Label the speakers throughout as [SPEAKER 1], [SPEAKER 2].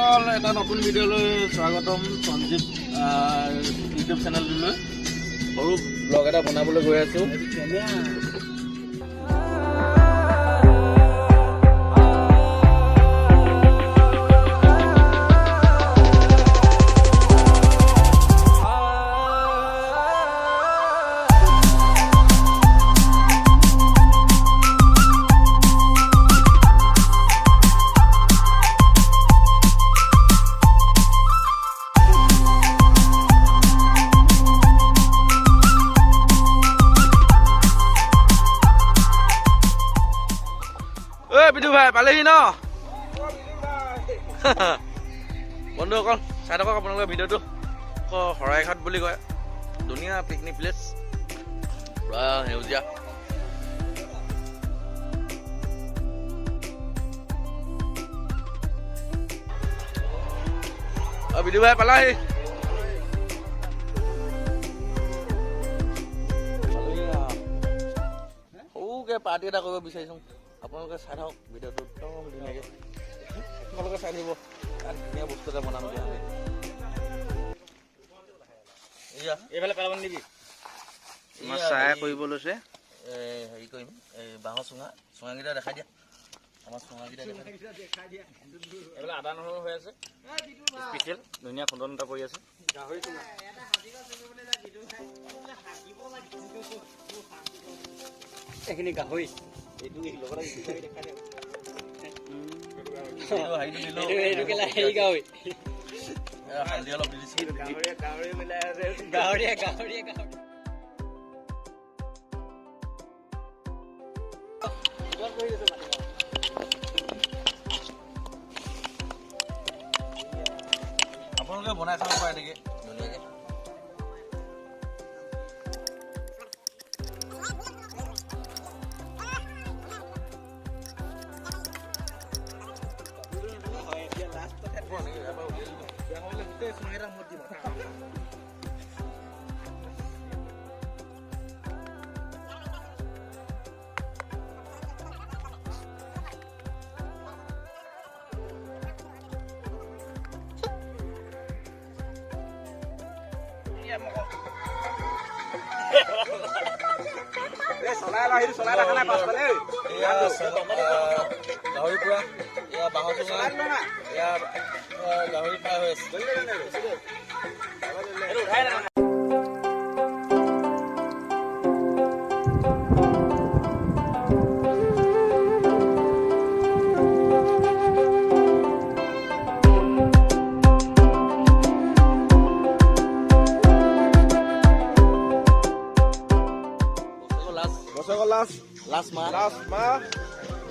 [SPEAKER 1] বন্ধুসকল, এটা নতুন ভিডিঅ'লৈ স্বাগতম। সঞ্জীৱ ইউটিউব চেনেলটোলৈ সৰু ব্লগ এটা বনাবলৈ গৈ আছোঁ। ঐ বিদু ভাই, পালেহি ন? বন্ধুসকল, চাই থাকক আপোনালোকে ভিডিঅ'টো। শৰাইঘাট বুলি কয়, ধুনীয়া পিকনিক প্লেচ, পুৰা সেউজীয়া। অ বিদু ভাই, পালাহি পালোহি আৰু। সৰুকে পাৰ্টি এটা কৰিব বিচাৰিছোঁ। আপোনালোকে চাই থাকক ভিডিঅ'টো একদম ধুনীয়াকে। আপোনালোকে চাই থাকিব, তাত ধুনীয়া বস্তু এটা বনাম এতিয়া আমি। এয়া
[SPEAKER 2] এইফালে পেলাব নিদিবি।
[SPEAKER 1] এয়া
[SPEAKER 2] চাই
[SPEAKER 1] হেৰি-
[SPEAKER 2] কৰিব লৈছে।
[SPEAKER 1] এই হেৰি কৰিম, এই বাঁহৰ চুঙা, চুঙাকেইটা দেখাই দিয়া। আমাৰ চুঙাকেইটা দেখাই দিয়া।
[SPEAKER 2] এইফালে আদা নহৰু হৈ আছে, স্পেচিয়েল ধুনীয়া খুন্দন এটা পৰি আছে। এইখিনি গাহৰি।
[SPEAKER 1] এইটো হেৰিটো দিলোঁ।
[SPEAKER 2] এইটো কেলা হেৰি গাহৰি।
[SPEAKER 1] এয়া হালধি অলপ দি দিছোঁ।
[SPEAKER 2] গাহৰিয়ে গাহৰিয়ে গাহৰি।
[SPEAKER 1] আপোনালোকে বনাই খাব পাৰে নেকি ধুনীয়াকে। এয়া গাহৰি পোৰা, এয়া বাঁহৰ চুঙা, এয়া গাহৰি ফ্ৰাই হৈ আছে। লাষ্ট
[SPEAKER 3] বছৰেকৰ লাষ্ট।
[SPEAKER 1] লাষ্ট মাহ।
[SPEAKER 3] লাষ্ট মাহ।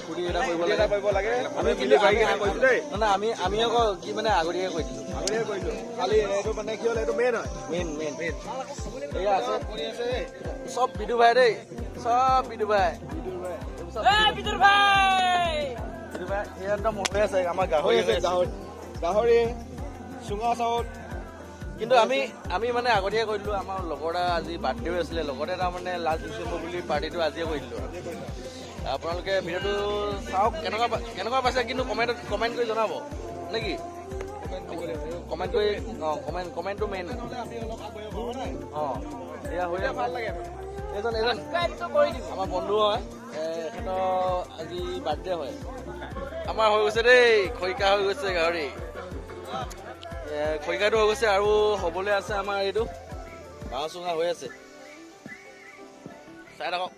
[SPEAKER 1] ফূৰ্তি এটা কৰিব
[SPEAKER 3] এটা
[SPEAKER 1] লাগে।
[SPEAKER 3] কৰিব লাগে।
[SPEAKER 1] আমি কিন্তু
[SPEAKER 3] মিলি ভাগি কেনে কৈছো দেই।
[SPEAKER 1] নহয়, আমি আকৌ কি মানে আগতীয়াকে কৈ দিলো।
[SPEAKER 3] আগতীয়াকে কৈছো। খালি এইটো মানে কি হ'ল, এইটো মেইন হয়।
[SPEAKER 1] মেইন মেইন এয়া আছে চব বিদু ভাই দেই, চব বিদু ভাই।
[SPEAKER 2] বিদুৰ ভাই।
[SPEAKER 1] বিদু ভাই, এয়া একদম হৈ আছে আমাৰ
[SPEAKER 3] হৈ
[SPEAKER 1] গাহৰি
[SPEAKER 3] আছে গাহৰি, গাহৰি চুঙা চাউল।
[SPEAKER 1] কিন্তু আমি মানে আগতীয়াকে কৈ দিলো। আমাৰ লগৰ এটা আজি বাৰ্থডেও আছিলে, লগতে তাৰমানে লাষ্ট ডিচেম্বৰ বুলি পাৰ্টিটো আজিয়ে কৰি দিলো। আপোনালোকে ভিডিঅ'টো চাওক, কেনেকুৱা পাইছে কিন্তু কমেণ্টত কমেণ্ট কৰি জনাব নেকি? কমেণ্ট কৰি, অঁ, কমেণ্টটো মেইন। অঁ, এয়া হৈ
[SPEAKER 3] ভাল লাগে।
[SPEAKER 1] এজন আমাৰ বন্ধু হয়, এখেতৰ আজি বাৰ্থডে হয়। আমাৰ হৈ গৈছে দেই, খৰিকা হৈ গৈছে গাহৰি। খৰিকাটো হৈ গৈছে আৰু হ'বলৈ আছে। আমাৰ এইটো বাঁহৰ চুঙা হৈ আছে, চাই থাকক।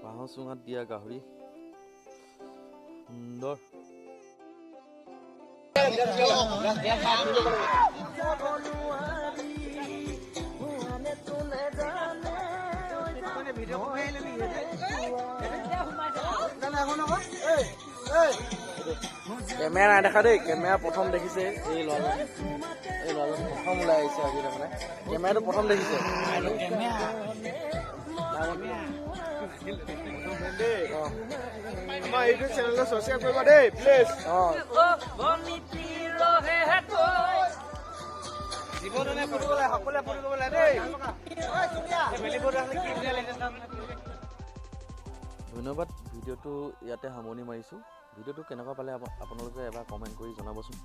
[SPEAKER 1] বাঁহৰ চুঙাত দিয়া গাহৰি সুন্দৰ। কেমেৰা নাই দেখা দেই, কেমেৰা প্ৰথম দেখিছে এই ল'ৰাজন। এই ল'ৰাজন প্ৰথম ওলাই আহিছে আজি, তাৰমানে কেমেৰাটো প্ৰথম দেখিছে। অঁ।
[SPEAKER 3] আমাৰ ইউটিউব চেনেলটো ছাবস্ক্ৰাইব কৰিবা দেই প্লিজ।
[SPEAKER 1] অঁ।
[SPEAKER 2] জীৱনে ফুৰিব লাগে, সকলোৱে ফুৰিব লাগে দেই।
[SPEAKER 1] ধন্যবাদ, ভিডিঅ'টো ইয়াতে সামৰণি মাৰিছোঁ। ভিডিঅ'টো কেনেকুৱা পালে আপোনালোকে এবাৰ কমেণ্ট কৰি জনাবচোন।